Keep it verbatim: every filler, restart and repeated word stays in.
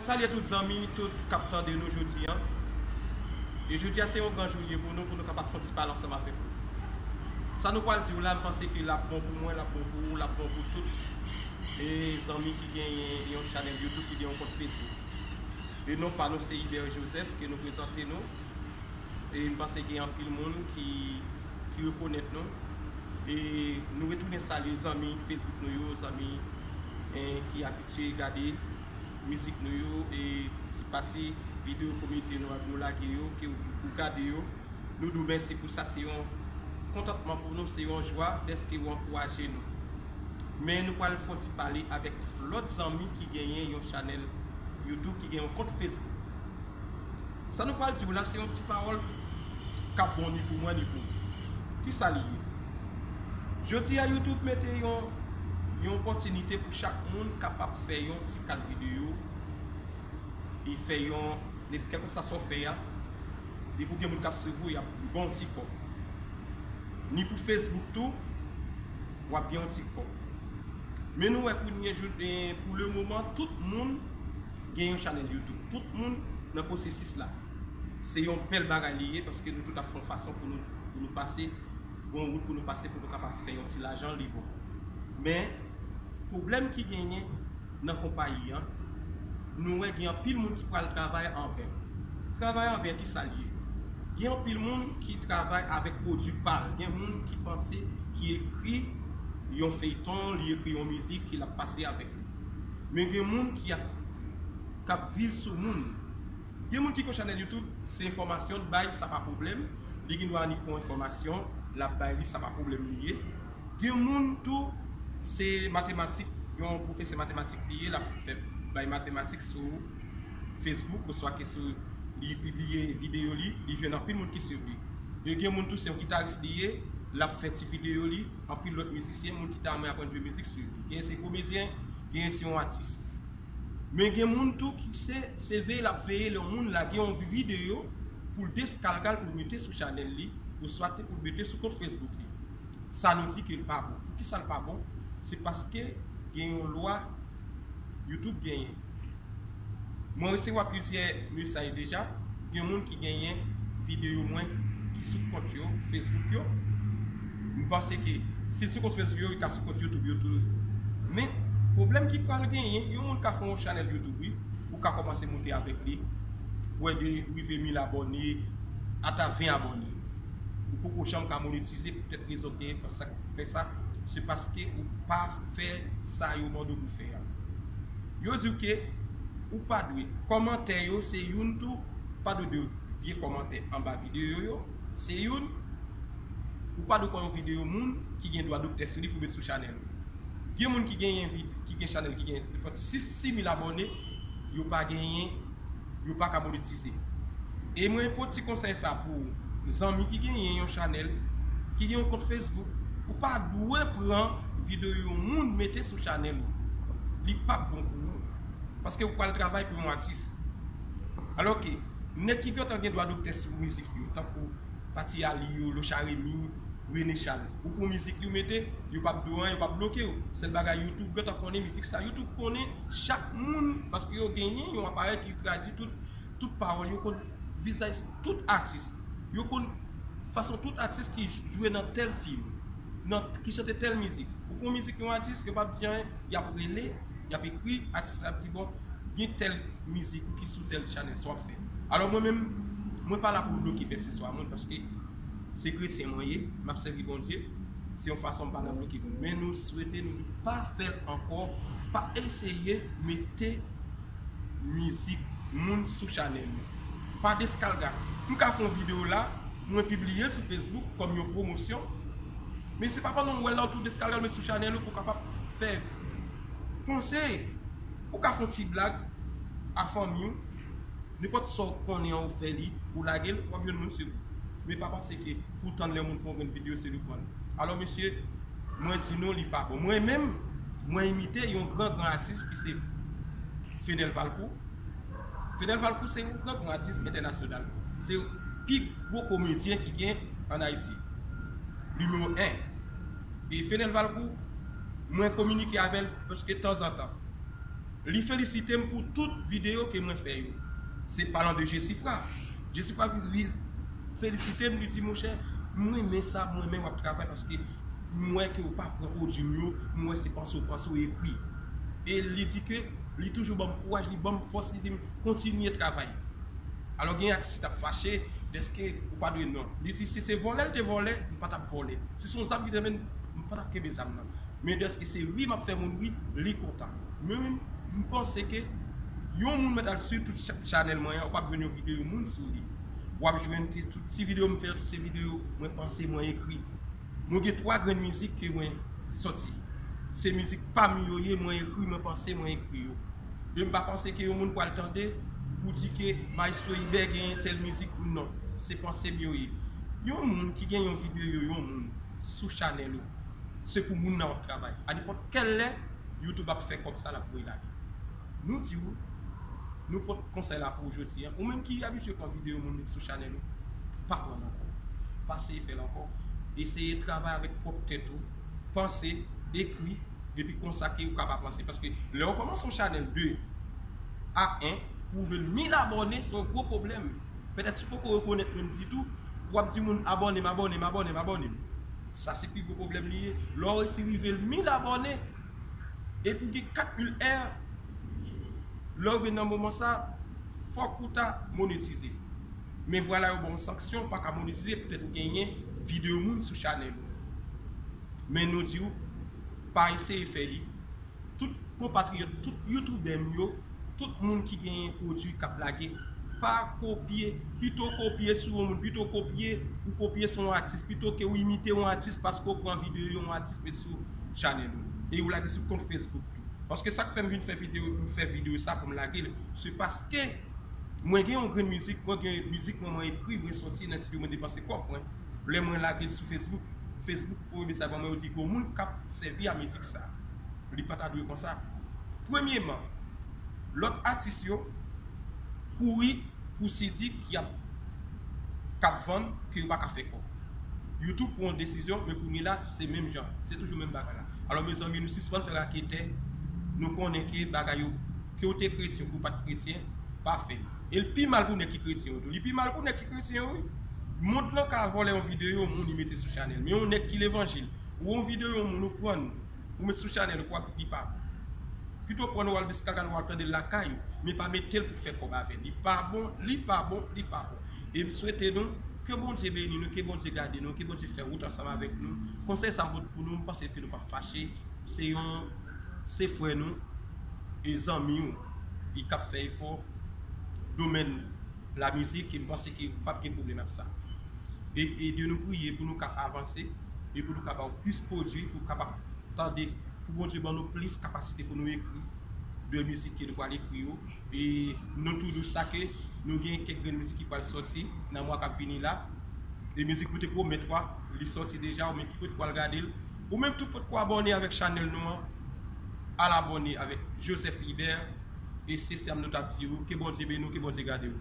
Salye tout zanmi, tout k ap tande nou jodi a. E jodi a se yon gran jou l ye pou nou, pou nou kapab fè yon ti pale ansanm avèk nou. Sa nou pral di w la, m panse ke l ap bon pou mwen, l ap bon pou ou, l ap bon pou tout e zanmi ki genyen yon chanèl YouTube, ki gen yon kont Facebook. E non pa nou se Hubert Joseph ke nou prezante nou. E m panse gen anpil moun ki, ki rekonèt nou. E nou retounen salye zanmi Facebook nou yo, zanmi eh, ki abitye gade mizik nou yo, e ti pati videyo komedyen nou, nou lage yo, ke ou, ou gade yo. Nou di w mèsi pou sa, se yon kontantman pou nou, se yon jwa dèske ou ankouraje nou. Men nou pral fè yon ti pale avèk lòt zanmi ki genyen yon chanèl YouTube, ki gen yon kont Facebook. Sa nou pral di w la, se yon ti pawòl k ap bon ni pou mwen, ni pou ou. Kisa li ye? Jodi a, YouTube mete yon, yon opòtinite pou chak moun kapab fè yon ti kat videyo, e fè yon, kèlkeswa sa w fè a, depi w gen moun k ap swiv ou, y ap ba w yon ti kòb. Ni pou Facebook tou, w ap gen yon ti kòb. Men nou wè kounye a, pou le moman, tout moun gen yon chanèl YouTube. Tout moun nan pwosesis la. Se yon bèl bagay li ye, paske nou tout ap fè yon fason pou nou, pou nou pase, yon wout pou nou pase, pou nou kapab fè yon ti lajan, li bon. Men, pwoblèm ki genyen nan konpayi an, nou wè gen anpil moun ki pral travay anven. Travay anven, kisa l ye? Gen anpil moun ki travay avèk pwodui pa l. Gen moun ki panse, ki ekri yon feyton, li ekri yon mizik, ki l ap pase avèk li. Men gen moun ki ap, k ap viv sou moun. Gen moun ki gen chanèl YouTube, se enfòmasyon l bay, sa pa pwoblèm. Li gen dwa ni pou enfòmasyon, l ap bay li, sa pa pwoblèm li ye. Gen moun tou, se matematik, yon pwofesè matematik li ye, l ap fè bay matematik sou Facebook, oswa ke sou li pibliye videyo li, li jwenn anpil moun ki swiv li. E gen moun tou, se yon gitaris li ye, l ap fè ti videyo li, anpil lòt mizisyen, moun ki ta renmen aprann jwe mizik swiv li. Gen se komedyen, gen se yon atis. Men gen moun tou ki se, se veye l ap veye lè yon moun lage yon videyo pou l deskalge l, pou l mete sou chanèl li, oswa te pou l mete sou kont Facebook li. Sa nou di ke l pa bon. Poukisa l pa bon? Se paske gen yon lwa YouTube genyen. Mwen resevwa plizyè mesaj deja, gen moun ki genyen videyo mwen ki sou kont yo, Facebook yo. M panse ke si l sou kont Facebook yo, li ka sou kont YouTube yo tou. Men, pwoblèm ki pral genyen, yon moun ka fè yon chanèl YouTube, wi, ou ka kòmanse monte avèk li, ou wè de rive mil abòne, ata ven abòne. Ou poko janm ka monetize, poutèt rezon ke sa k fè sa, se paske ou pa fè sa yo mande w pou fè a. Yo di w ke ou pa dwe, kòmantè yo se youn tou, pa dwe de vye kòmantè anba videyo yo, se youn, ou pa dwe pran yon videyo moun ki gen dwa doktè sou li pou met sou chanèl ou. Gen moun ki genyen vid-, ki gen chanèl ki gen nenpòt sis, sis mil abòne, yo pa genyen, yo pa ka monetize. E mwen pote ti konsèy sa pou zanmi ki genyen yon chanèl, ki gen yon kont Facebook, ou pa dwe pran videyo yon moun mete sou chanèl ou. Li p ap bon pou ou. Paske ou pral travay pou yon atis. Alò ke, nèg ki gentan gen dwa doktè sou mizik yo, tankou Pati Ali yo, Locha Remy, René Charles. Ou pran mizik li ou mete, yo p ap di w anyen, yo p ap bloke w. Sèl bagay YouTube gentan konnen mizik sa. YouTube konnen chak moun, paske yo genyen yon aparèy ki tradui tout, tout pawòl. Yo konn vizaj tout atis. Yo konn fason tout atis ki jwe nan tèl fim, nan, ki chante tèl mizik. Ou pran mizik yon atis, yo p ap di anyen, y ap rele, y ap ekri, atis la ap di, bon, gen tèl mizik ou ki sou tèl chanèl, sa w ap fè. Alò mwen menm, mwen pa la pou m bloke pèp se swa moun, paske se kretyen mwen ye, m ap sèvi Bondye, se yon fason m pa nan bloke moun. Men nou swete nou pa fè l ankò, pa eseye mete mizik moun sou chanèl nou. Pa deskalga. M ka fè yon videyo la, mwen pibliye l sou Facebook kòm yon pwomosyon, men se pa pandan w wè l la, w tou deskalga l, met sou chanèl ou pou w kapab fè panse. Ou ka fè yon ti blag a fanmi w, nenpòt sa w konnen an ou fè li, ou lage l, w ap jwenn moun swiv ou. Men pa panse ke pou w tann lè moun fè yon grenn videyo, se li w pran l. Alò, mesye, mwen di nou, li pa bon. Mwen menm, mwen imite yon gran, gran atis ki se Fenel Valcourt. Fenel Valcourt se yon gran, gran atis entènasyonal. Se pi gwo komedyen ki gen ann Ayiti. Nimewo en. E Fenel Valcourt, mwen kominike avè l prèske tanzantan. Li felisite m pou tout videyo ke mwen fè yo. Se palan de Jesifra. Jesifra li felisite m, li di, monchè, mwen renmen sa, mwen renmen w ap travay paske m wè ke w pa pran pwodui m yo, m wè se panse w panse w ekri. E li di ke li toujou ban m kouraj, li ban m fòs, li di m kontinye travay. Alò gen atis ki t ap fache dèske ou pa dwe non. Li di si se vòlè l te vòlè, m pa t ap vòlè. Si se yon zam ki te nan men m, m pa t ap kenbe zam nan. Men dèske se ri m ap fè moun ri, li kontan. Mwen menm, m panse ke yon moun mèt al swiv tout cha- chanèl mwen an, ou p ap jwenn yon videyo moun sou li. W ap jwenn ti, tout ti videyo m fè, tout se videyo mwen panse, mwen ekri. Mwen gen twa grenn mizik ke mwen sòti. Se mizik pa m yo ye, mwen ekri, mwen panse, mwen ekri yo. E m pa panse ke yon moun pral tande pou di ke Maestro Ibè gen tèl mizik, non. Se panse m yo ye. Yon moun ki gen yon videyo yon moun sou chanèl ou, se pou moun nan w ap travay. A nenpòt kèl lè, YouTube ap fè kòb sa, l ap voye lage. Nou di w, nou pot konsèy la pou ou jodi a. Ou menm ki abitye pran videyo moun sou chanèl ou, pa pran l ankò. Pa seye fè l ankò. Eseye travay avèk pwòp tèt ou. Panse, ekri, epi konsa ke ou kapab avanse. Paske lè ou kòmanse yon chanèl de a en, pou w vle mil abòne, se yon gwo pwoblèm. Petèt si w poko rekonèt moun ditou, w ap di moun abòne m, abòne m, abòne m, abòne m. Sa se pi gwo pwoblèm li ye. Lè w resi rive mil abòne, epi w gen kat mil èr, lè w rive nan moman sa, fòk ou ta monetize. Men vwala yo ba w sanksyon, ou pa ka monetize, petèt ou genyen videyo moun sou chanèl ou. Men nou di w, pa eseye fè li. Tout konpatriyòt, tout youtubè m yo, tout moun ki genyen pwodui k ap lage, pa kopye, pito kopye sou yon moun, pito kopye, ou kopye sou yon atis, pito ke ou imite yon atis paske ou pran videyo yon atis met sou chanèl ou. E ou lage sou kont Facebook tou. Paske sa k fè m vin fè videyo, m fè videyo sa pou m lage l, se paske mwen gen yon grenn mizik, mwen gen mizik mwen, mwen ekri, mwen sòti nan estidyo, mwen depanse kòb mwen. Lè mwen lage l sou Facebook, Facebook pran mesaj ban mwen, yo di gon moun k ap sèvi a mizik sa. Li pa ta dwe konsa. Premyeman, lòt atis yo kouri pou C D ki ap, k ap vann, ke yo pa ka fè kòb. YouTube pran yon desizyon, men kounye la, se menm jan. Se toujou menm bagay la. Alò, mezanmi, nou sispann fè raketè. Nou konnen ke bagay yo, ke w te kretyen, ke w pa t kretyen, pa fè l. E l pi mal pou nèg ki kretyen yo tou. Li pi mal pou nèg ki kretyen yo, wi. Mond lan ka vòlè yon videyo, yon moun, li mete sou chanèl. Men yon nèg ki levanjil, ou yon videyo, yon moun, ou pran l, ou met sou chanèl ou, pou w ap, li pa bon. Pito pran l, ou al Biskalkan, ou al tande l lakay ou, men pa mete l pou fè kòb avè l. Li pa bon, li pa bon, li pa bon. E m swete nou, ke Bondye beni nou, ke Bondye gade nou, ke Bondye fè wout ansanm avèk nou. Konsèy sa m pote pou nou, m panse ke nou p ap fache. Se yon, se frè nou, e zanmi w, e k ap fè efò domèn lamizik, e m panse ke p ap gen pwoblèm ak sa. E ede nou priye pou nou ka avanse, e pou nou ka ba w plis pwodui, pou w kapab tande, pou Bondye ban nou plis kapasite pou nou ekri de mizik ke nou pral ekri yo. E nou tou di w sa ke nou gen kèk grenn mizik ki pral sòti nan mwa k ap vini la. E mizik nou te pwomèt ou a, li sòti deja, ou menm ki potko al gade l. Ou menm tou potko abòne avèk chanèl nou an, al abòne avèk Joseph Ibert. E se sa m nou t ap di w, ke Bondye beni w, ke Bondye gade w.